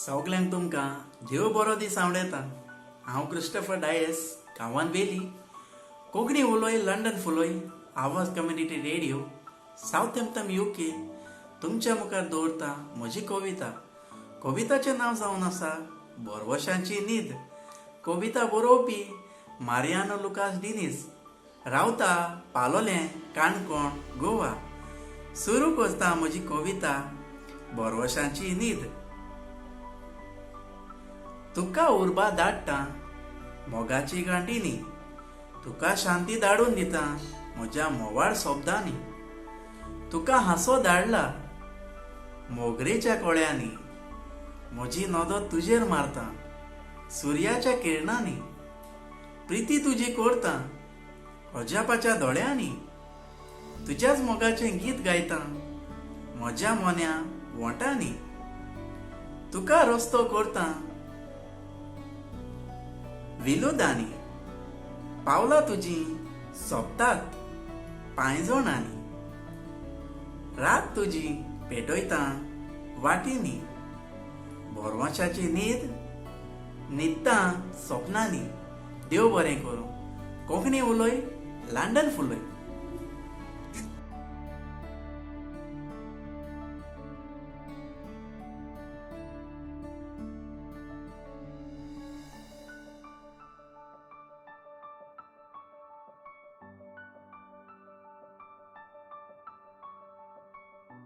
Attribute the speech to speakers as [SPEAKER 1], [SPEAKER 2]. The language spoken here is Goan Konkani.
[SPEAKER 1] सगल्यांक तुमकां देव बरो दीस आवडेता. हांव क्रिस्टफर डायस, गांवान वेली. कोंकणी उलोय, लंडन फुलोय. आवाज कम्युनिटी रेडिओ, सावथहॅम्पटन, युके तुमच्या मुखार दवरता म्हजी कविता. कविताचें नांव जावन आसा भरवशांची न्हीद. कविता बरोवपी मारियानो लुकास डिनीस, रावता पालोलें, काणकोण, गोवा. सुरू करता म्हजी कविता भरवशांची न्हीद. तुका उर्बा धाडटा मोगाची गांठीनी, तुका शांती धाडून दिता म्हज्या मोवाळ शब्दांनी. तुका हांसो धाडला मोगरेच्या कळ्यांनी, म्हजी नदर तुजेर मारता सुर्याच्या किरणांनी. प्रिती तुजी करता अजापाच्या दोळ्यांनी, तुज्याच मोगाचें गीत गायता म्हज्या मोन्या वोंटांनी. तुका रस्तो करता विलोदांनी, पावलां तुजीं सोंपतात पांयजणांनी. रात तुजी पेटयता वाटींनी, भरवंशाची न्हीद न्हिदता सपनांनी. देव बरें करूं. कोंकणी उलय, लंडन फुलय.